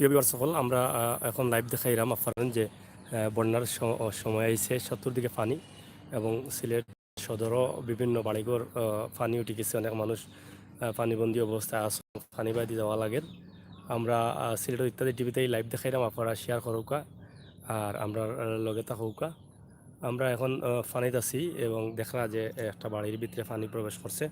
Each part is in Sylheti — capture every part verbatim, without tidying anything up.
প্রিয় ভিউয়ার সকল, আমরা আহ, এখন লাইভ দেখাইরাম আপনারা যে আহ, বন্যার স- সময় আইছে, চতুর্দিকে পানি এবং সিলেট সদরও বিভিন্ন বাড়িঘর আহ, পানি উঠি গেছে। অনেক মানুষ আহ, পানিবন্দী অবস্থায় আছে, পানি বাদি যাওয়া লাগে। আমরা আহ, সিলেটর ইত্যাদি টিভিতে এই লাইভ দেখাইরাম, আপনারা শেয়ার করুকা আর আমরা আহ, লগে থাকুকা। আমরা এখন আহ, পানিত আছি এবং দেখরা যে একটা বাড়ির ভিতরে পানি প্রবেশ করছে।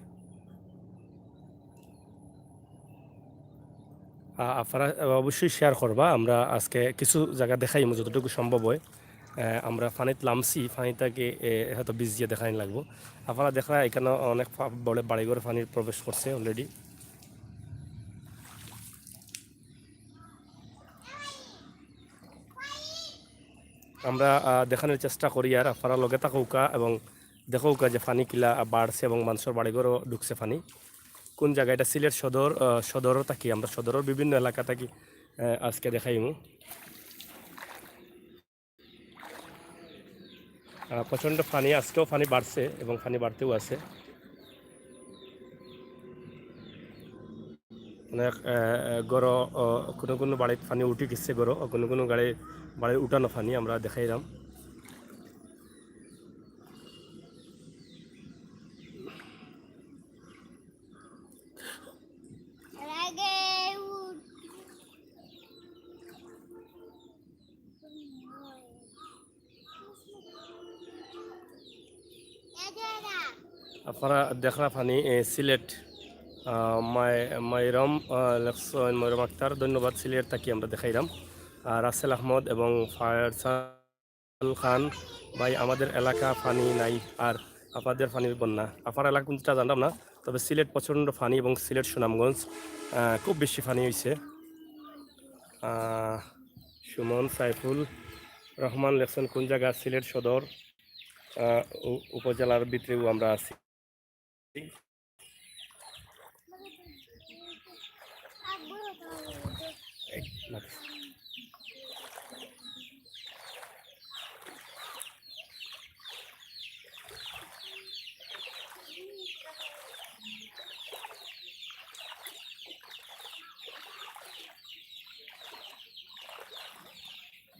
আহ, আপনারা আহ, অবশ্যই শেয়ার করবা। আমরা আজকে কিছু জায়গা দেখাইমু যতটুকু সম্ভব হয়। আহ, আমরা পানিত লামছি, পানি থাকি এ, হয়তো ভিজিয়া দেখানি লাগবো। আপনারা দেখরা এখানে অনেক পা- বড় বাড়িঘর পানি প্রবেশ করছে অলরেডি। আমরা আহ, দেখানোর চেষ্টা করি আর আপনারা লগে থাকুকা এবং দেখুকা যে পানি কিলা আহ, বাড়ছে এবং মানুষের বাড়িঘরও ঢুকছে পানি। কোন জায়গা এটা? সিলেট সদর, আহ, সদর থাকি, আমরা সদরের বিভিন্ন এলাকা থাকি আহ, আজকে দেখাইমু। আহ, প্রচণ্ড পানি, আজকেও পানি বাড়ছে এবং পানি বাড়তেও আছে। অনেক আহ, আহ, ঘরো, আহ, কোনো কোনো বাড়িত পানি উঠি গেছে ঘরো, কোনো কোনো গাড়ি বাড়ির উঠানো পানি আমরা দেখাইলাম। আপনারা দেখরা পানি এ, সিলেট আহ, মাই- মাইরম আহ, লেখছেন মাইরম আক্তার, ধন্যবাদ। সিলেট থাকি আমরা দেখাইলাম। আর রাসেল আহমদ এবং ফায়সাল খান ভাই, আমাদের এলাকা পানি নাই আর আপনাদের পানির বন্যা। আপনার এলাকা কোনটা জানলাম না, তবে সিলেট প্রচণ্ড পানি এবং সিলেট সুনামগঞ্জ আহ, খুব বেশি পানি হয়েছে। আহ, সুমন সাইফুল রহমান লেখছেন কোন জায়গা? সিলেট সদর আহ, উ- উপজেলার ভিতরেও আমরা আছি। এই, মাছ।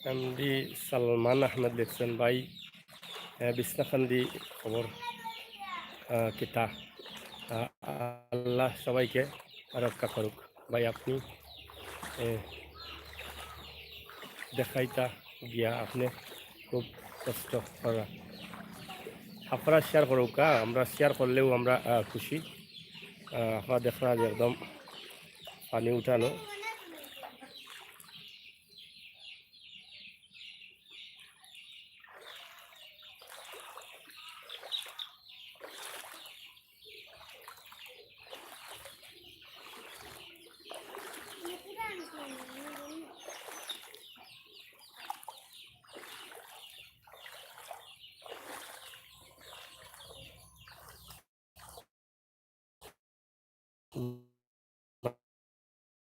এমডি সালমান আহমেদ লেখছেন, ভাই, আহ, বিছনাকান্দি খবর, আহ, কিতা? আহ, আল্লাহ সবাইকে রক্ষা করুক। ভাই, আপনি, এ, দেখাইতা গিয়া আপনি খুব কষ্ট করা। আপনারা শেয়ার করুকা, আমরা শেয়ার করলেও আমরা, আহ, খুশি। আহ, আপনারা দেখরা যে একদম পানি উঠানো।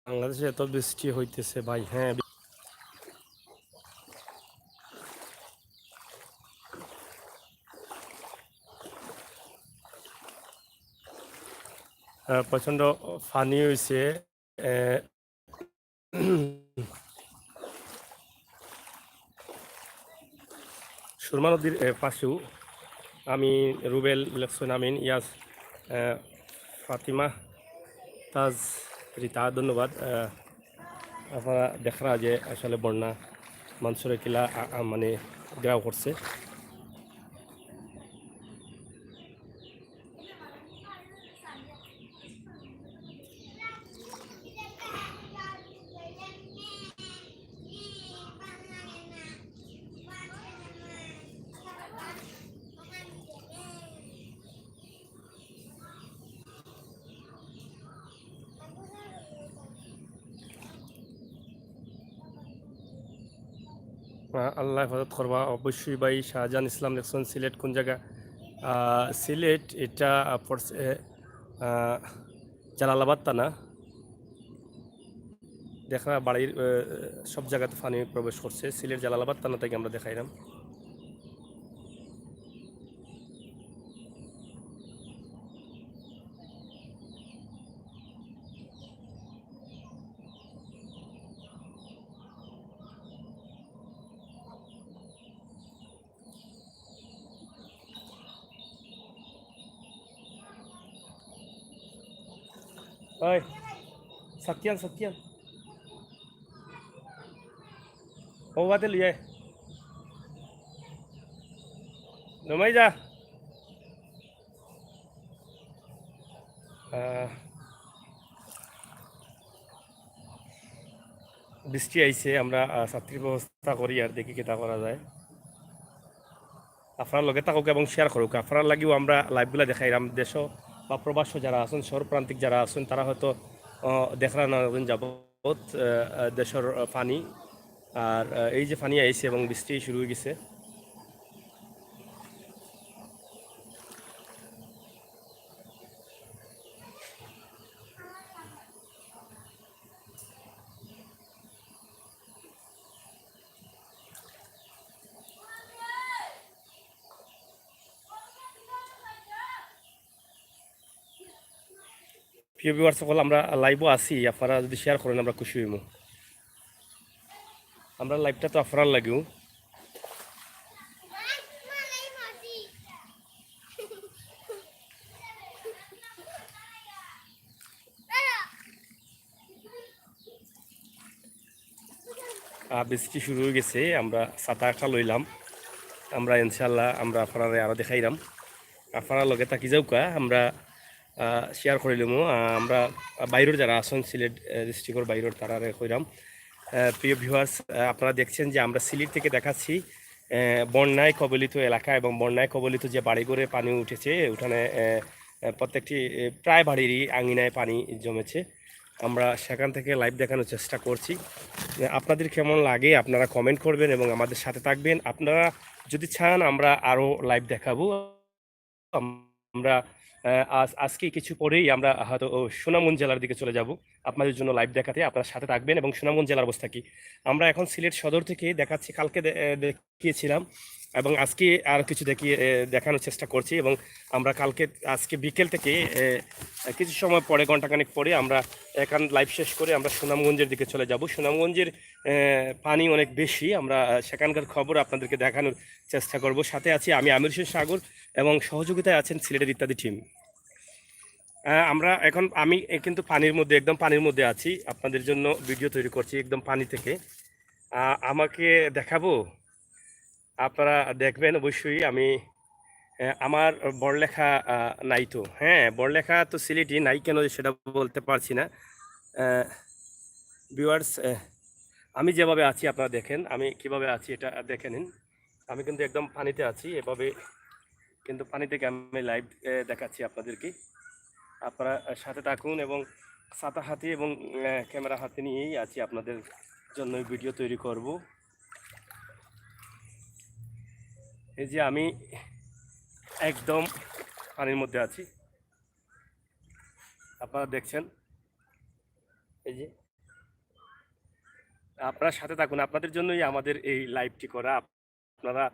বাংলাদেশে এত বৃষ্টি হইতেছে ভাই, হ্যাঁ। আহ, প্রচণ্ড পানি হইছে। আহ, সুরমা নদীর, আহ, পাশেও আমি রুবেল লেখছেন আমিন ইয়াস, আহ, ফাতিমা তাজ রিতা, ধন্যবাদ। আহ, আপনারা দেখরা যে আসলে বন্যা মানুষের কিলা, আ, আ, মানে, গ্রাও করছে। আহ, আল্লাহ হেফাজত করবা অবশ্যই ভাই। শাহজাহান ইসলাম লেখছেন, সিলেট কোন জায়গা? আহ, সিলেট এটা, আহ, পড়ছে, আহ, জালালাবাদ থানা। দেখরা বাড়ির, আহ, সব জায়গাতে পানি প্রবেশ করছে। সিলেট জালালাবাদ থানা থাকি আমরা দেখাইলাম। ওই, সাতিয়ান, সাতিয়ান। ও বাদে লিয়ে। দমাই যা। আহ, বৃষ্টি আইছে, আমরা, আহ, ছাত্রীর ব্যবস্থা করি আর দেখি কিতা করা যায়। আপনারা লগে থাকুক এবং শেয়ার করুক। আপনারার লাগিও আমরা লাইভগুলা দেখাইরাম। দেশ বা প্রবাস যারা আছেন, শহর প্রান্তিক যারা আছেন, তারা হয়তো, আহ, দেখরা না দিন যাবত, আহ, আহ, দেশর, আহ, পানি। আর, আহ, এই যে পানি আইছে এবং বৃষ্টি শুরু হয়ে গেছে। প্রিয় ভিউয়ার্স সকল, আমরা লাইভও আছি, আপনারা যদি শেয়ার করেন আমরা খুশি হইমু। আমরা লাইভটা তো আপনারার লাগিও। আহ, বৃষ্টি শুরু হয়ে গেছে, আমরা ছাতা একটা লইলাম। আমরা ইনশাল্লাহ আমরা আপনারারে আরো দেখাইলাম, আপনারা লগে থাকি যাউক্কা। আমরা, আহ, শেয়ার করিলাম, আহ, আমরা বাইরের যারা আছেন সিলেট, আহ, ডিস্ট্রিক্টর বাইরের তারারে কইলাম। আহ, প্রিয় ভিউয়ার্স, আহ, আপনারা দেখছেন যে আমরা সিলেট থেকে দেখাচ্ছি, আহ, বন্যায় কবলিত এলাকা এবং বন্যায় কবলিত যে বাড়িঘরে পানি উঠেছে, ওখানে, আহ, আহ, প্রত্যেকটি, আহ, প্রায় বাড়িরই আঙিনায় পানি জমেছে। আমরা সেখান থেকে লাইভ দেখানোর চেষ্টা করছি। আহ, আপনাদের কেমন লাগে আপনারা কমেন্ট করবেন এবং আমাদের সাথে থাকবেন। আপনারা যদি চান আমরা আরও লাইভ দেখাবো। আমরা, আহ, আজ, আজকে কিছু পরেই আমরা হয়তো, ও, সুনামগঞ্জ জেলার দিকে চলে যাব আপনাদের জন্য লাইভ দেখাতে। আপনারা সাথে থাকবেন এবং সুনামগঞ্জ জেলার অবস্থা কি। আমরা এখন সিলেট সদর থেকে দেখাচ্ছি, কালকে দে-, আহ, দেখিয়েছিলাম এবং আজকে আর কিছু দেখিয়ে, আহ, দেখানোর চেষ্টা করছি এবং আমরা কালকে, আজকে বিকেল থেকে, আহ, কিছু সময় পরে, ঘন্টাখানেক পরে আমরা এখান লাইভ শেষ করে আমরা সুনামগঞ্জের দিকে চলে যাব। সুনামগঞ্জের, আহ, পানি অনেক বেশি, আমরা, আহ, সেখানকার খবর আপনাদেরকে দেখানোর চেষ্টা করব। সাথে আছি আমি আমির হোসেন সাগর এবং সহযোগিতায় আছেন সিলেটের ইত্যাদি টিম। আহ, আমরা এখন, আমি, এ, কিন্তু পানির মধ্যে, একদম পানির মধ্যে আছি, আপনাদের জন্য ভিডিও তৈরি করছি একদম পানি থেকে। আহ, আমাকে দেখাবো, আপনারা দেখবেন অবশ্যই। আমি, আহ, আমার বড়লেখা, আহ, নাই তো, হ্যাঁ, বড়লেখা তো সিলেটি নাই, কেন সেটা বলতে পারছি না। ভিউয়ার্স, আমি যেভাবে আছি আপনারা দেখেন, আমি কিভাবে আছি এটা দেখে নিন। আমি কিন্তু একদম পানিতে আছি, এভাবে কিন্তু পানি থেকে আমি লাইভ, এ, দেখাচ্ছি আপনাদেরকে। আপনারা, আহ, সাথে থাকুন এবং ছাতা হাতে এবং, আহ, ক্যামেরা হাতে নিয়েই আছি, আপনাদের জন্য ভিডিও তৈরি করব। এই যে আমি একদম পানির মধ্যে আছি, আপনারা দেখছেন। এই যে আপনারা সাথে থাকুন, আপনাদের জন্যই আমাদের এই লাইভটি করা। আপনারা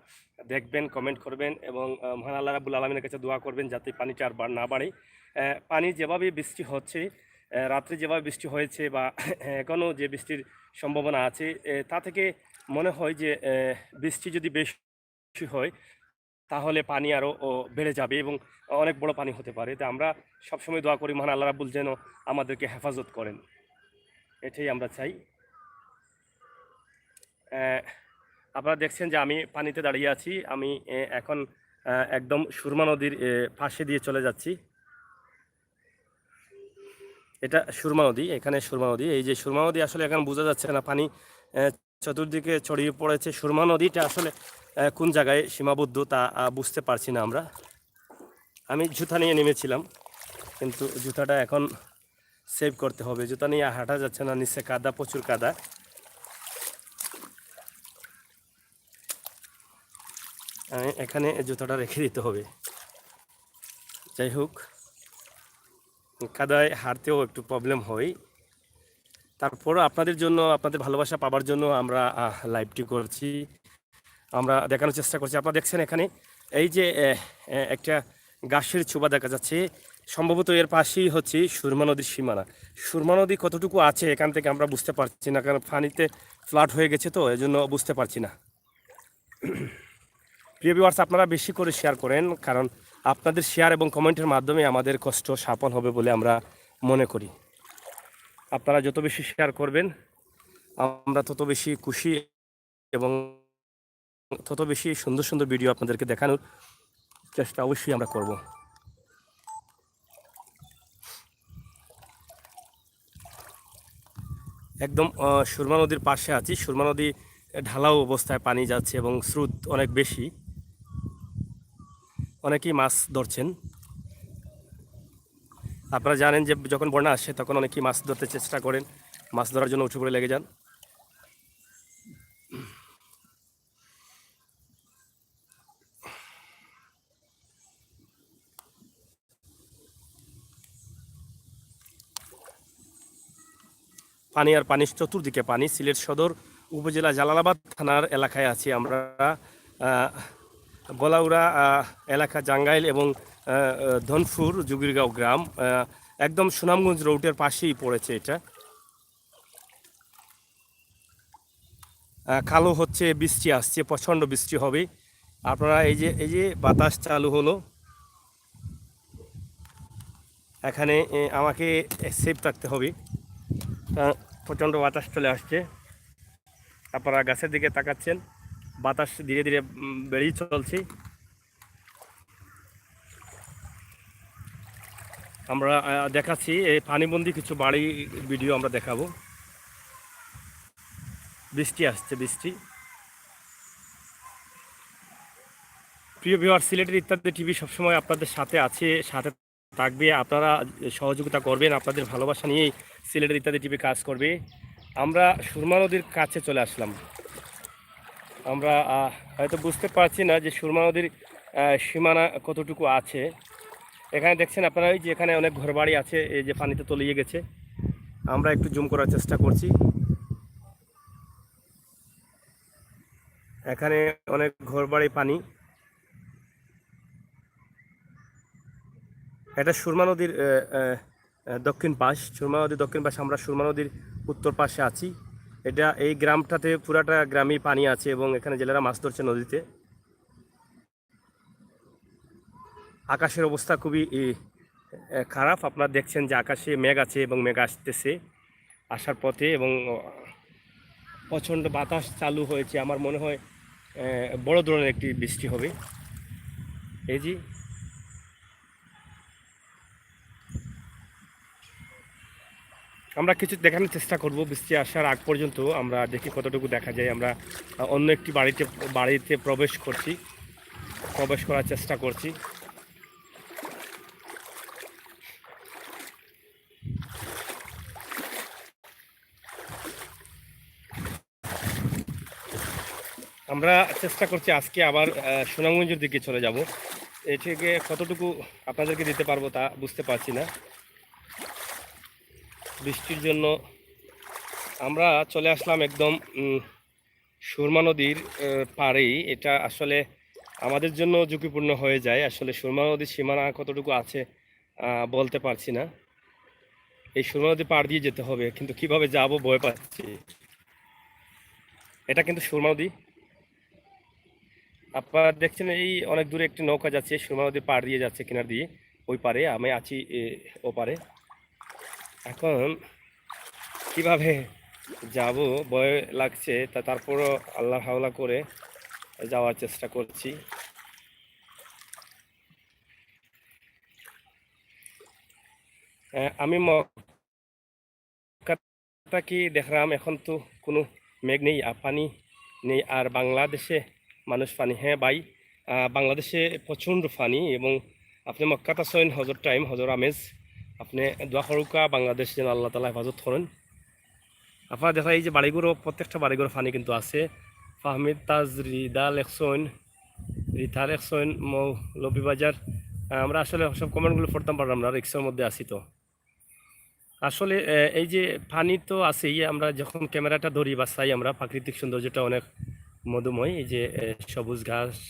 দেখবেন, কমেন্ট করবেন এবং, আহ, মহান আল্লাহ রাব্বুল আলামিনের কাছে দোয়া করবেন যাতে পানিটা আর বা-, না বাড়ে। আহ, পানি যেভাবে বৃষ্টি হচ্ছে, আহ, রাত্রে যেভাবে বৃষ্টি হয়েছে বা এখনও যে বৃষ্টির সম্ভাবনা আছে, আহ, তা থেকে মনে হয় যে, আহ, বৃষ্টি যদি বেশি হয় তাহলে পানি আরও, ও, বেড়ে যাবে এবং অনেক বড় পানি হতে পারে। তো আমরা সবসময় দোয়া করি মহান আল্লাহ রাব্বুল যেন আমাদেরকে হেফাজত করেন, এটাই আমরা চাই। আহ, আপনারা দেখছেন যে আমি পানিতে দাঁড়িয়ে আছি। আমি, এ, এখন, আহ, একদম সুরমা নদীর, এ, পাশে দিয়ে চলে যাচ্ছি। এটা সুরমা নদী, এখানে সুরমা নদী। এই যে সুরমা নদী আসলে এখন বোঝা যাচ্ছে না, পানি, আহ, চতুর্দিকে ছড়িয়ে পড়েছে। সুরমা নদীটা আসলে, আহ, কোন জায়গায় সীমাবদ্ধ তা, আহ, বুঝতে পারছি না আমরা। আমি জুতা নিয়ে নেমেছিলাম, কিন্তু জুতাটা এখন সেভ করতে হবে। জুতা নিয়ে হাঁটা যাচ্ছে না, নিচে কাদা, প্রচুর কাদা। আমি এখানে জুতাটা রেখে দিতে হবে। যাই হোক, কাদায় হাঁটতেও একটু প্রবলেম হয়। তারপরও আপনাদের জন্য, আপনাদের ভালোবাসা পাবার জন্য আমরা, আহ, লাইভটি করছি, আমরা দেখানোর চেষ্টা করছি। আপনারা দেখছেন এখানে এই যে, এ, এ, একটা ঘাসের চূড়া দেখা যাচ্ছে, সম্ভবত এর পাশেই হচ্ছে সুরমা নদীর সীমানা। সুরমা নদী কতটুকু আছে এখান থেকে আমরা বুঝতে পারছি না, কারণ পানিতে ফ্লাড হয়ে গেছে, তো এজন্য বুঝতে পারছি না। প্রিয় ভিউয়ার্স, আপনারা বেশি করে শেয়ার করেন, কারণ আপনাদের শেয়ার এবং কমেন্টের মাধ্যমে আমাদের কষ্ট স্থাপন হবে বলে আমরা মনে করি। আপনারা যত বেশি শেয়ার করবেন, আমরা তত বেশি খুশি এবং তত বেশি সুন্দর সুন্দর ভিডিও আপনাদেরকে দেখানোর চেষ্টা অবশ্যই আমরা করব। একদম আহ, সুরমা নদীর পাশে আছি। সুরমা নদী ঢালাও অবস্থায় পানি যাচ্ছে এবং স্রোত অনেক বেশি। অনেকেই মাছ ধরছেন। আপনারা জানেন যে যখন বন্যা আসে, তখন অনেকেই মাছ ধরতে চেষ্টা করেন, মাছ ধরার জন্য উঠে পড়ে লেগে যান। পানি আর পানি, চতুর্দিকে পানি। সিলেট সদর উপজেলা জালালাবাদ থানার এলাকায় আছি আমরা। আহ, বলাউড়া আহ, এলাকা, জাঙ্গাইল এবং আহ, আহ, ধনপুর জুগিরগাঁও গ্রাম, আহ, একদম সুনামগঞ্জ রোডের পাশেই পড়েছে এটা। আহ, কালো হচ্ছে, বৃষ্টি আসছে, প্রচণ্ড বৃষ্টি হবে। আপনারা এই যে, এই যে বাতাস চালু হলো, এখানে এ, আমাকে সেফ থাকতে হবে। আহ, প্রচণ্ড বাতাস চলে আসছে। আপনারা গাছের দিকে তাকাচ্ছেন, বাতাস ধীরে ধীরে উম, বেড়েই চলছে। আমরা আহ, দেখাচ্ছি এই পানিবন্দি কিছু বাড়ি, ভিডিও আমরা দেখাবো। বৃষ্টি আসছে, বৃষ্টি। প্রিয় ভিউয়ার, সিলেটের ইত্যাদি টিভি সবসময় আপনাদের সাথে আছে, সাথে থাকবে। আপনারা সহযোগিতা করবেন, আপনাদের ভালোবাসা নিয়েই সিলেটের ইত্যাদি টিভি কাজ করবে। আমরা সুরমা নদীর কাছে চলে আসলাম। আমরা আহ, হয়তো বুঝতে পারছি না যে সুরমা নদীর আহ, সীমানা কতটুকু আছে। এখানে দেখছেন আপনারা, এই যে এখানে অনেক ঘরবাড়ি আছে, এই যে পানিতে তলিয়ে গেছে। আমরা একটু জুম করার চেষ্টা করছি। এখানে অনেক ঘরবাড়ি পানি। এটা সুরমা নদীর আহ, আহ, আহ, দক্ষিণ পাশ, সুরমা নদীর দক্ষিণ পাশে। আমরা সুরমা নদীর উত্তর পাশে আছি। এটা, এই গ্রামটাতে পুরাটা গ্রামই পানি আছে এবং এখানে জেলেরা মাছ ধরছে নদীতে। আকাশের অবস্থা খুবই ই, এ, খারাপ। আপনারা দেখছেন যে আকাশে মেঘ আছে এবং মেঘ আসতেছে, আসার পথে, এবং আহ, প্রচণ্ড বাতাস চালু হয়েছে। আমার মনে হয় আহ, বড় ধরনের একটি বৃষ্টি হবে। এই যে আমরা কিছু দেখানোর চেষ্টা করব বৃষ্টি আসার আগ পর্যন্ত। আমরা দেখি কতটুকু দেখা যায়। আমরা আহ, অন্য একটি বাড়িতে, বাড়িতে প্রবেশ করছি, প্রবেশ করার চেষ্টা করছি। আমরা চেষ্টা করছি আজকে আবার আহ, সুনামগঞ্জের দিকে চলে যাব। এ থেকে কতটুকু আপনাদেরকে দিতে পারবো তা বুঝতে পারছি না বৃষ্টির জন্য। আমরা চলে আসলাম একদম উম, সুরমা নদীর আহ, পাড়েই। এটা আসলে আমাদের জন্য ঝুঁকিপূর্ণ হয়ে যায়। আসলে সুরমা নদীর সীমানা কতটুকু আছে আহ, বলতে পারছি না। এই সুরমা নদী পাড় দিয়ে যেতে হবে, কিন্তু কিভাবে যাব ভয় পাচ্ছি। এটা কিন্তু সুরমা নদী। আপনারা দেখছেন এই অনেক দূরে একটি নৌকা যাচ্ছে, সুরমা নদী পাড় দিয়ে যাচ্ছে কিনার দিয়ে, ওই পারে। আমি আছি এ, ওপারে। এখন কিভাবে যাব ভয় লাগছে, তা তারপরও আল্লাহর হাওলা করে যাওয়ার চেষ্টা করছি। আহ, আমি মক্কা থাকি দেখলাম এখন তো কোনো মেঘ নেই, আর পানি নেই, আর বাংলাদেশে মানুষ পানি। হ্যাঁ ভাই, আহ, বাংলাদেশে প্রচণ্ড পানি, এবং আপনি মক্কাত আছেন, হজর টাইম, হজর আমেজ, আপনি দোয়া করুকা বাংলাদেশ যেন আল্লাহ তালা হেফাজত করেন। আপনারা দেখা এই যে বাড়িঘরও, প্রত্যেকটা বাড়িঘর পানি কিন্তু আছে। ফাহমিদ তাজ রিদা লেখছইন, রিতা লেখছইন, মৌলভীবাজার। আহ, আমরা আসলে সব কমেন্টগুলো পড়তাম পারলাম না, রিক্সার মধ্যে আছি তো। আসলে আহ, এই যে পানি তো আছেই, আমরা যখন ক্যামেরাটা ধরি বা চাই, আমরা প্রাকৃতিক সৌন্দর্যটা অনেক মধুময়। এই যে আহ, সবুজ ঘাস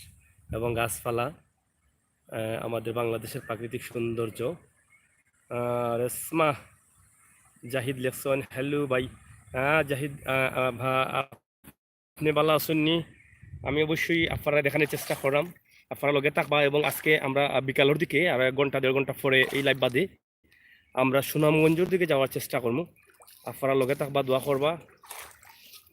এবং গাছপালা, আহ, আমাদের বাংলাদেশের প্রাকৃতিক সৌন্দর্য। আহ, রেশমা জাহিদ লেখছইন, হ্যালো ভাই। হ্যাঁ জাহিদ, আহ, আহ, ভা- আপনি ভালা আছেন নি? আমি অবশ্যই আপনারা দেখানোর চেষ্টা করলাম, আপনারা লগে থাকবা। এবং আজকে আমরা আহ, বিকালের দিকে, আর এক ঘন্টা দেড় ঘন্টা পরে এই লাইভ বাদে আমরা সুনামগঞ্জের দিকে যাওয়ার চেষ্টা করবো। আপনারা লগে থাকবা, দোয়া করবা।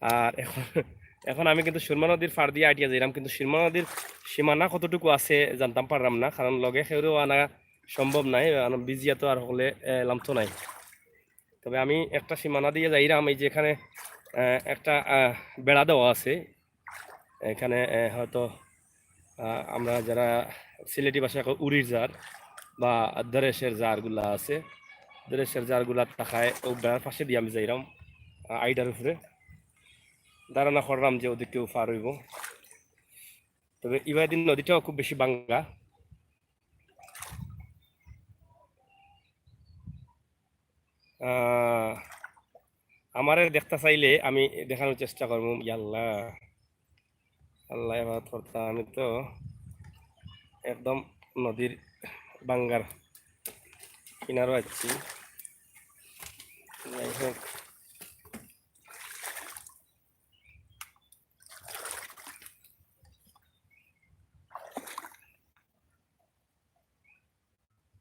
আর এখন, এখন আমি কিন্তু সুরমা নদীর পাড় দিয়া আটিয়া যাইরাম, কিন্তু সুরমা নদীর সীমানা কতটুকু আছে জানতাম পাররাম না, কারণ লগে কেউরেও আনা সম্ভব নাই, কারণ বিজিয়া তো আর হকলে, এ, লামতো নাই। তবে আমি একটা সীমানা দিয়া যাইরাম, এই যে এখানে, এ, একটা, আ, বেড়া দেওয়া আছে, এখানে, এ, হয়তো, আ, আমরা যারা সিলেটি ভাষায় কই উরির জার বা দরেশের জারগুলা আছে, দরেশের জারগুলা থাকায় ও বেড়ার পাশে দিয়া আমি যাইরাম, আ, আইডার উপরে। ধারণা কররাম যে ওদিকেও পার অইবো। তবে ইবাদি নদীটাও খুব বেশি বাঙ্গা। আহ, আমারে দেখতা চাইলে আমি দেখানোর চেষ্টা করমু। ইয়াল্লা, আল্লাহ হেফাজত করতা। আমি তো একদম নদীর বাঙ্গার কিনারো আছি। যাই হোক,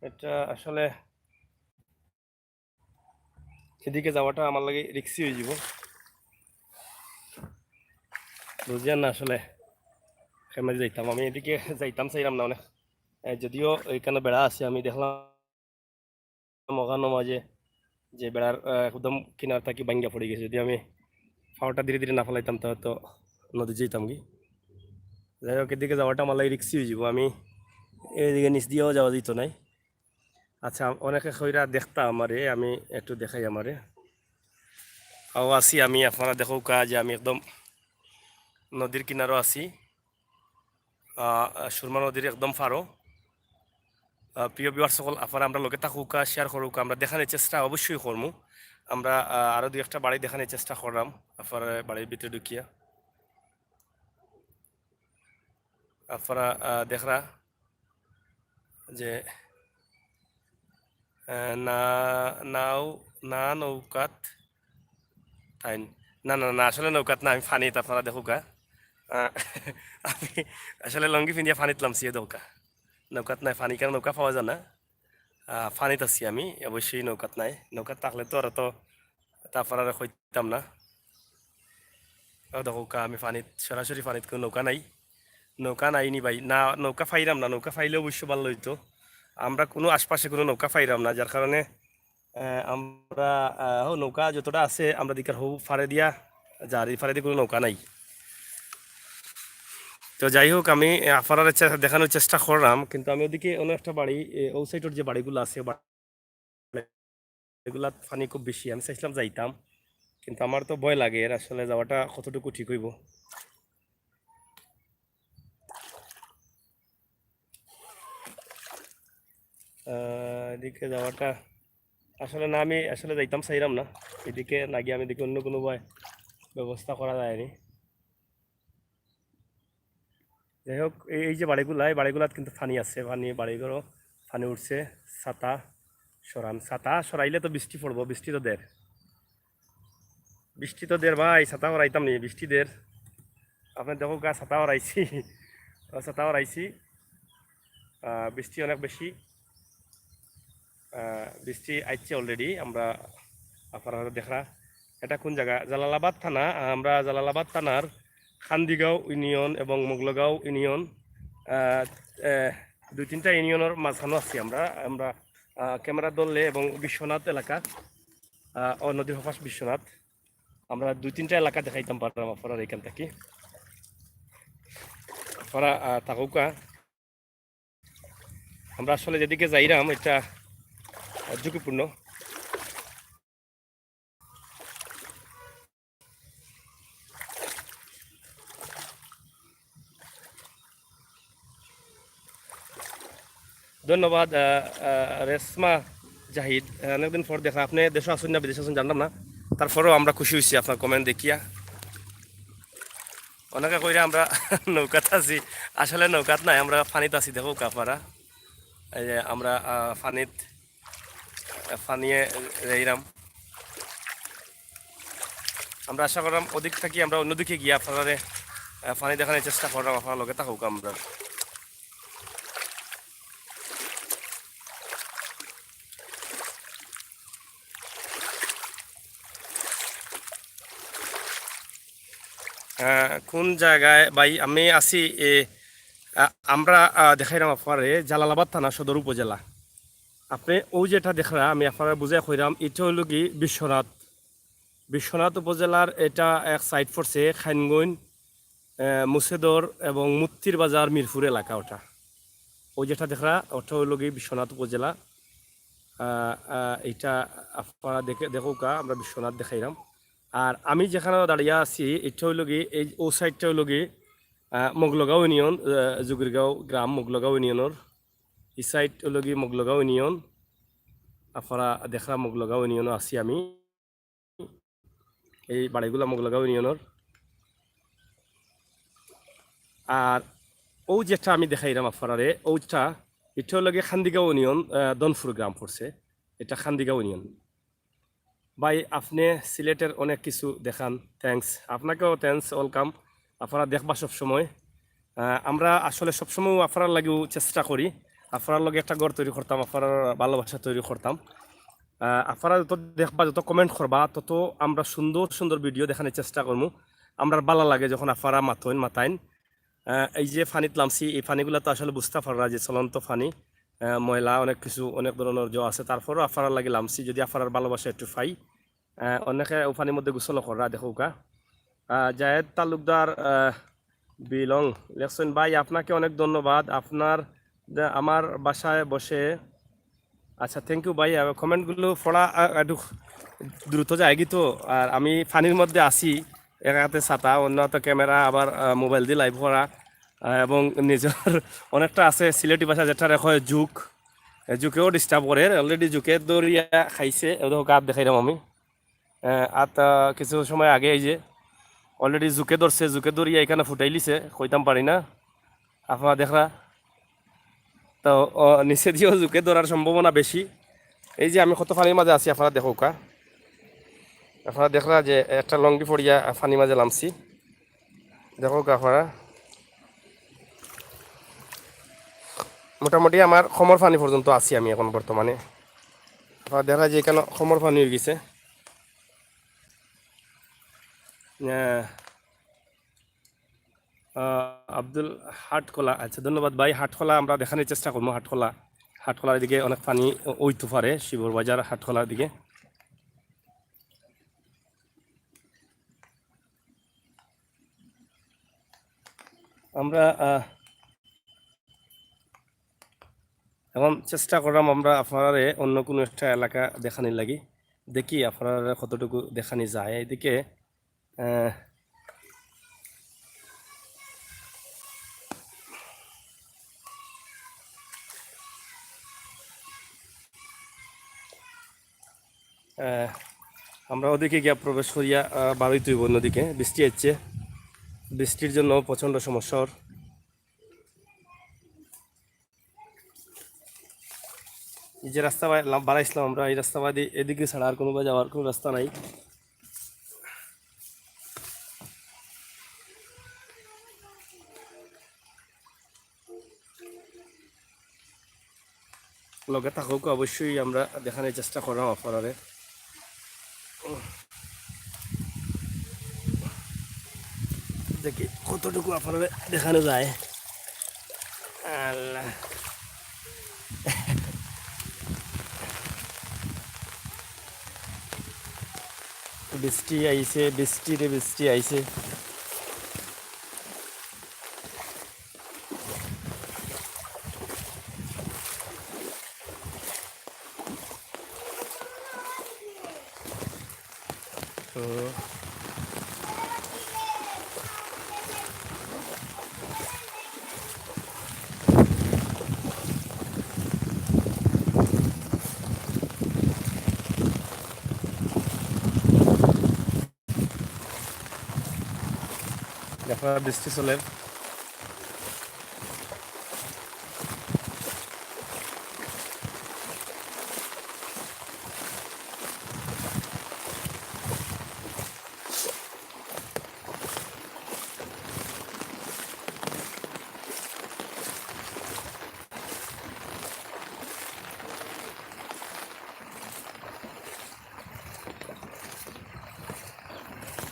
এটা আসলে এদিকে যাওয়াটা আমার লাগি রিক্সি অইযিবো। বুঝিয়ার না আসলে, কেমনে যাইতাম? আমি এদিকে যাইতাম চাইরাম না অনেক। এ, যদিও এইখানো বেড়া আছে, আমি দেখলাম ওখানো মাঝে যে বেড়ার, এ, একদম কিনার থাকি ভাঙ্গিয়া পড়ি গেছে। যদি আমি পাওটা ধীরে ধীরে না ফালাইতাম, তাহলে তো নদী যাইতাম কি। যাই হোক, এদিকে যাওয়াটা আমার লাগি রিক্সি অইযিবো। আমি এইদিকে নিচ দিয়াও যাওয়া যাইতো নায়। আচ্ছা, অনেকে কইরা দেখতা আমারে, আমি একটু দেখাই আমারে। আও আছি আমি, আপনারা দেখউক্কা যে আমি একদম নদীর কিনারো আছি, আহ, সুরমা নদীর একদম পারো। আহ, প্রিয় viewers সকল, আপনারা আমরার লগে থাকউক্কা, share করউক্কা, আমরা দেখানির চেষ্টা অবশ্যই করমু। আমরা, আহ, আরো দুই একটা বাড়ি দেখানির চেষ্টা কররাম, আপনারার বাড়ির ভিতরে ঢুকিয়া। আপনারা, আহ, দেখরা যে, আহ, না, নাও, না নৌকাত তাইন। না, না, না, আসলে নৌকাত না, আমি পানিত, আপনারা দেখউক্কা। আহ, আমি আসলে লুঙ্গি পিন্দিয়া পানিত লামছি, এ দেখউক্কা। নৌকাত নায়, পানি কারণ নৌকা পাওয়া যায় না। আহ, পানিত আছি আমি, অবশ্যই নৌকাত নায়। নৌকাত থাকলে তো আর তো তা আপনারারে কইতাম না। ও দেখউক্কা, আমি পানিত, সরাসরি পানিত, কুনু নৌকা নাই। নৌকা নাই নি ভাই? না, নৌকা পাইরাম না। নৌকা পাইলে অবশ্য ভালা অইতো। আমরা কুনু আশপাশে কুনু নৌকা পাইরাম না, যার কারণে, আহ, আমরা, আহ, হউ নৌকা যতটা আছে, আমরা দিকার হউ পারে দিয়া যার, ই পারে দিয়া কুনু নৌকা নাই। তো যাই হোক, আমি, আহ, আপনারারে চে-, দেখানোর চেষ্টা কররাম, কিন্তু আমি ওদিকে অন্য একটা বাড়ি, এ, ও সাইডর যে বাড়িগুলা আছে, এগুলাত পানি খুব বেশি। আমি চাইছিলাম যাইতাম, কিন্তু আমার তো ভয় লাগে এর আসলে যাওয়াটা কতটুকু ঠিক অইবো। আহ, এদিকে যাওয়াটা আসলে না, আমি আসলে যাইতাম চাইরাম না এদিকে, না গিয়া আমি দেখি অন্য কুনু ব্যবস্থা করা যায়নি। যাই হোক, এই, এই যে বাড়িগুলা, এই বাড়িগুলাত কিন্তু পানি আছে, পানি, বাড়িঘরো পানি উঠছে। ছাতা সরান, ছাতা সরাইলে তো বৃষ্টি পড়বো, বৃষ্টি তো দের, বৃষ্টি তো দের ভাই, ছাতা সরাইতাম নি, বৃষ্টি দের। আপনে দেখউক্কা, ছাতা সরাইছি, ও ছাতা সরাইছি। আহ, বৃষ্টি অনেক বেশি, আহ, বৃষ্টি আইছে already। আমরা আপনারা দেখরা, এটা কোন জাগা? জালালাবাদ থানা। আমরা জালালাবাদ থানার খান্দিগাঁও ইউনিয়ন এবং মগলগাঁও ইউনিয়ন, আহ, আহ, দুই তিনটা ইউনিয়নর মাঝখানো আছি আমরা। আমরা, আহ, camera ধরলে এবং বিশ্বনাথ এলাকা, আহ, ও নদীর হপাশ বিশ্বনাথ, আমরা দুই তিনটা এলাকা দেখাইতাম পাররাম আপনারারে এইখান থাকি। আপনারা, আহ, থাকউক্কা। আমরা আসলে যেদিকে যাইরাম, এটা, আহ, ঝুঁকিপূর্ণ। ধন্যবাদ, আহ, আহ, রেশমা জাহিদ। আহ, অনেকদিন পর দেখা। আপনে দেশো আছইন না বিদেশো আছইন জানলাম না, তারপরেও আমরা খুশি অইছি আপনার comment দেখিয়া। অনেকে কইরা আমরা নৌকাত আছি, আসলে নৌকাত নাই, আমরা পানিত আছি। দেখউক্কা আপনারা, এই যে আমরা, আহ, পানিত, আহ, পানিয়ে যাইরাম। আমরা আশা কররাম ওদিক থাকি আমরা অন্যদিকে গিয়া আপনারারে, আহ, পানি দেখানির চেষ্টা কররাম, আপনারা লগে থাকউক্কা আমরা। আহ, কোন জাগায় ভাই আমি আছি? এ, আ-, আমরা, আহ, দেখাইরাম আপনারে জালালাবাদ থানা সদর উপজেলা। আপনে অউ যেটা দেখরা, আমি আপনারে বুঝাই কইরাম, ইটা অইলো কি বিশ্বনাথ, বিশ্বনাথ উপজেলার এটা এক সাইড পড়ছে খাইনগঞ্জ, আহ, মুছেদর এবং মুক্তির বাজার মিরপুর এলাকা ওটা। অউ যেটা দেখরা, ওটা অইলো কি বিশ্বনাথ উপজেলা। আহ, আহ, ইটা আপনারা দেখে, দেখউক্কা, আমরা বিশ্বনাথ দেখাইরাম। আর আমি যেখানো দাঁড়াইয়া আছি, ইটা অইলো কি, এই অউ সাইডটা অইলো কি, আহ, মগলগাঁও ইউনিয়ন, আহ, জুগিরগাঁও গ্রাম মগলগাঁও ইউনিয়নর। ই সাইড অইলো কি মগলগাঁও ইউনিয়ন, আপনারা দেখরা মগলগাঁও ইউনিয়নো আছি আমি। এই বাড়িগুলা মগলগাঁও ইউনিয়নর। আর অউ যেটা আমি দেখাইরাম আপনারারে, অউটা, ইটা অইলো কি খান্দিগাঁও ইউনিয়ন, আহ, দনপুর গ্রাম পড়ছে, এটা খান্দিগাঁও ইউনিয়ন। ভাই, আপনে সিলেটের অনেক কিছু দেখান, thanks। আপনাকেও thanks, welcome। আপনারা দেখবা সব সময়। আহ, আমরা আসলে সবসময় আপনারার লাগিও চেষ্টা করি, আপনারার লগে একটা ঘর তৈরি করতাম, আপনারার ভালোবাসা তৈরি করতাম। আহ, আপনারা যত দেখবা, যত comment করবা, তত আমরা সুন্দর সুন্দর ভিডিও দেখানোর চেষ্টা করমু। আমরার ভালা লাগে যখন আপনারা মাতইন, মাতাইন। আহ, এই যে পানিত লামছি, এই পানিগুলা তো আসলে বুঝতা পাররা যে চলন্ত পানি, আহ, ময়লা, অনেক কিছু, অনেক ধরনের জ আছে। তারপরও আপনারার লাগি লামছি, যদি আপনারার ভালোবাসা একটু পাই। আহ, অনেকে অউ পানির মধ্যে গোসল কররা, দেখউক্কা। আহ, জায়েদ তালুকদার, আহ, বিলং লেখছইন, "ভাই, আপনাকে অনেক ধন্যবাদ। আপনার, আমার বাসায় বসে।" আচ্ছা, thank you ভাই। আহ, comment গুলো পড়া, আহ, একটু দ্রুত যায়গি তো। আর আমি পানির মধ্যে আছি, এক হাতে ছাতা, অন্য হাতে ক্যামেরা, আবার, আহ, মোবাইল দি live করা, আহ, এবং নিজর অনেকটা আছে সিলেটি ভাষা যেটারে কয় জুক, এ, জুকেও disturb করে। Already জুকে ধরিয়া খাইছে, এ দেখউক্কা, আত দেখাইরাম আমি। আহ, আত, আহ, কিছু সময় আগে এই যে already জুকে ধরছে, জুকে ধরিয়া ইখানো ফুটাইলিছে, কইতাম পারি না। আপনারা দেখরা, তো, ও, নিচে দিয়েও জুকে ধরার সম্ভাবনা বেশি। এই যে আমি কত পানির মাঝে আছি, আপনারা দেখউক্কা। আপনারা দেখরা যে একটা লুঙ্গি পড়িয়া পানির মাঝে লামছি। দেখউক্কা আপনারা, মোটামুটি আমার কোমর পানি পর্যন্ত আছি আমি এখন বর্তমানে। আপনারা দেখরা যে ইখানো কোমর পানি অইগেছে। আহ, আহ, আব্দুল হাটখোলা, আচ্ছা, ধন্যবাদ ভাই। হাটখোলা আমরা দেখানোর চেষ্টা করমু। হাটখোলা, হাটখোলার এদিকে অনেক পানি অ-, অইতো পারে, শিবর বাজার হাটখোলার দিকে। আমরা, আহ, এখন চেষ্টা করলাম আমরা আপনারারে অন্য কোনো একটা এলাকা দেখানির লাগি। দেখি আপনারারে কতটুকু দেখানি যায়। এদিকে, আহ, আহ, আমরা ওদিকে গিয়া প্রবেশ করিয়া, আহ, বারইতে অইবো অন্যদিকে। বৃষ্টি আইছে, বৃষ্টির জন্য প্রচণ্ড সমস্যা অর। এই যে রাস্তা বা-, লা-, বাড়াইছিলাম আমরা, এই রাস্তা বাদে এদিকে ছাড়া আর কোনো বা যাওয়ার কোনো রাস্তা নাই। লগে থাকুক, অবশ্যই আমরা দেখানোর চেষ্টা করলাম আপনারারে। দেখি কতটুকু আপনারারে দেখানো যায়। আল্লাহ। বৃষ্টি আইছে, বৃষ্টি রে বৃষ্টি আইছে। তো দেখো, বৃষ্টি চলের।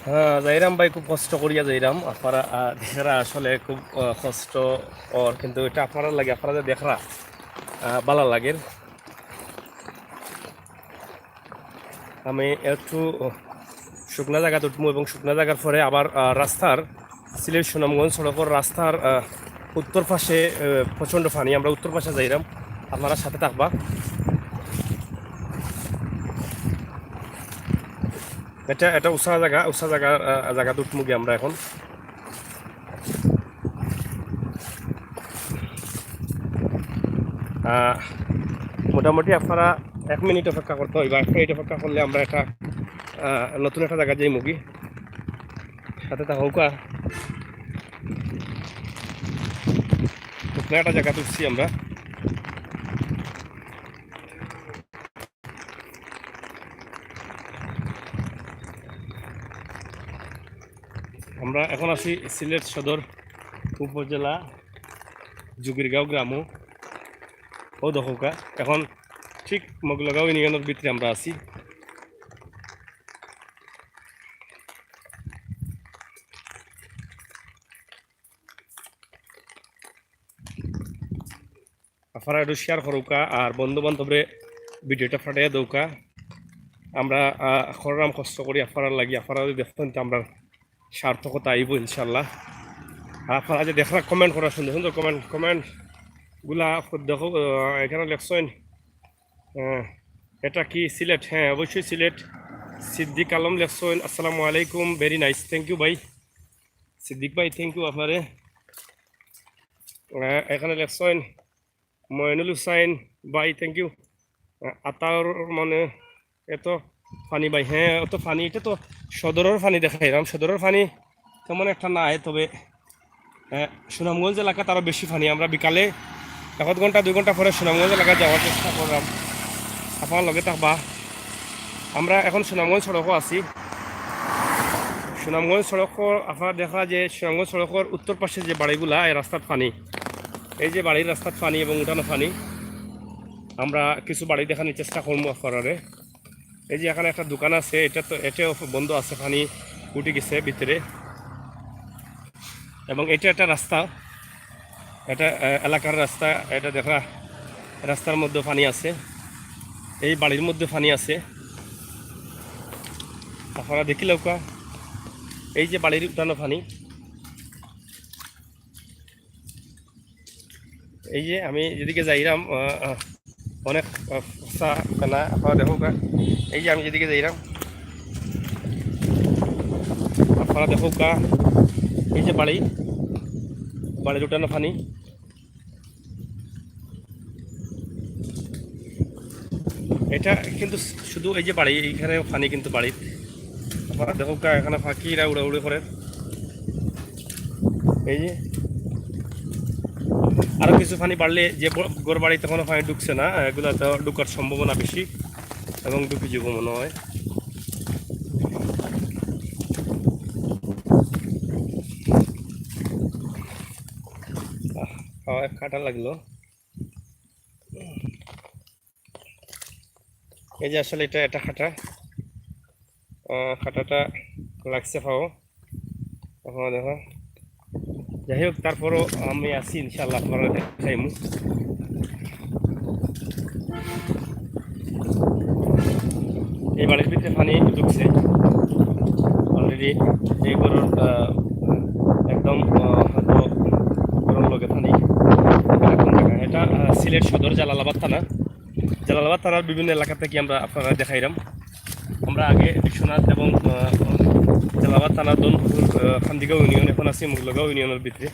হ্যাঁ, যাইরাম ভাই, খুব কষ্ট করিয়া যাইরাম। আপনারা, আহ, দেখরা আসলে খুব, আহ, কষ্ট অর, কিন্তু ইটা আপনারার লাগি, আপনারা যে দেখরা, আহ, ভালা লাগের। আমি একটু শুকনা জাগাত উঠমু এবং শুকনা জাগার পরে আবার, আহ, রাস্তার, সিলেট সুনামগঞ্জ সড়কর রাস্তার, আহ, উত্তর পাশে, আহ, প্রচণ্ড পানি। আমরা উত্তর পাশে যাইরাম, আপনারা সাথে থাকবা। ইটা, ইটা উঁচা জাগা, উঁচা জাগা, আহ, জাগাত উঠমুগি আমরা এখন। আহ, মোটামুটি আপনারা এক মিনিট অপেক্ষা করতে হইবা, এক মিনিট অপেক্ষা করলে আমরা একটা, আহ, নতুন একটা জাগাত যাইমুগি। সাথে থাকউক্কা। নতুন একটা জাগাত উঠছি আমরা। আমরা এখন আছি সিলেট সদর উপজেলা জুগিরগাঁও গ্রামো। অউ দেখউক্কা, এখন ঠিক মগলগাঁও ইউনিয়নর ভিতরে আমরা আছি। আপনারা একটু share করউক্কা আর বন্ধু বান্ধবরে video টা পাঠাইয়া দেউক্কা। আমরা, আহ, কররাম কষ্ট করি আপনারার লাগি, আপনারা যদি দেখইন তো আমরার সার্থকতা আইবো ইনশাআল্লাহ। আর আপনারা যে দেখরা comment করা, সুন্দর সুন্দর comment, comment গুলা দেখো, আহ, এখানে লেখছইন, আহ, এটা কি সিলেট? হ্যাঁ, অবশ্যই সিলেট। সিদ্দিক আলম লেখছইন, আসসালামু আলাইকুম, very nice, thank you ভাই। সিদ্দিক ভাই, thank you আপনারে। আহ, এখানে লেখছইন ময়নুল হুসাইন ভাই, thank you। আহ, আতাউর মানে এত পানি ভাই, হ্যাঁ, অত পানি, ইটা তো সদরর পানি দেখাইরাম, সদরর পানি তেমন একটা নাই, তবে, আহ, সুনামগঞ্জ এলাকাত আরো বেশি পানি। আমরা বিকালে এক আধ ঘন্টা, দুই ঘন্টা পরে সুনামগঞ্জ এলাকাত যাওয়ার চেষ্টা কররাম, আপনারা লগে থাকবা। আমরা এখন সুনামগঞ্জ সড়কো আছি। সুনামগঞ্জ সড়কো আপনারা দেখরা যে সুনামগঞ্জ সড়কর উত্তর পাশে যে বাড়িগুলা, এই রাস্তাত পানি, এই যে বাড়ির রাস্তাত পানি এবং উঠানো পানি। আমরা কিছু বাড়ি দেখানির চেষ্টা করমু আপনারারে। এই যে এখানে একটা দোকান আছে, ইটা তো, ইটাও বন্ধ আছে, পানি উঠি গেছে ভিতরে। এবং ইটা একটা রাস্তা, ইটা, আহ, এলাকার রাস্তা। ইটা দেখরা, রাস্তার মধ্যে পানি আছে, এই বাড়ির মধ্যে পানি আছে। আপনারা দেখিলাউক্কা, এই যে বাড়ির উঠানো পানি। এই যে আমি যেদিকে যাইরাম, আহ, আহ, অনেক, আহ, ফসা ফেনা, আপনারা দেখউক্কা। এই যে আমি যেদিকে যাইরাম, আপনারা দেখউক্কা, এই যে বাড়ি, বাড়ির উঠানো পানি। ইটা কিন্তু শুধু এই যে বাড়ি, এইখানে পানি কিন্তু বাড়িত। আপনারা দেখউক্কা, এখানে পাখিরা উড়াউড়ি করে। এই যে আরো কিছু পানি বাড়লে যে ব-, ঘর বাড়িত এখনো পানি ঢুকছে না, এগুলা তো ঢুকার সম্ভাবনা বেশি এবং ঢুকি যাইবো মনে হয়। আহ, হাওয়ায় কাটা লাগলো। এই যে আসলে ইটা, ইটা কাটা, আহ, কাটাটা লাগছে পাও। এখন দেখো, যাই হোক, তারপরও আমি আছি ইনশাআল্লাহ, আপনারারে দেখাইমু। এই বাড়ির ভিতরে পানি ঢুকছে already। এই ঘরর, আহ, একদম, আহ, হয়তো ঘরর লগে পানি। ইটা, আহ, সিলেট সদর জালালাবাদ থানা। জালালাবাদ থানার বিভিন্ন এলাকা থাকি আমরা আপনারারে দেখাইরাম। আমরা আগে বিশ্বনাথ এবং, আহ, জালালাবাদ থানার দৌলতপুর, আহ, খান্দিগাঁও ইউনিয়ন, এখন আছি মুগলগাঁও ইউনিয়নর ভিতরে।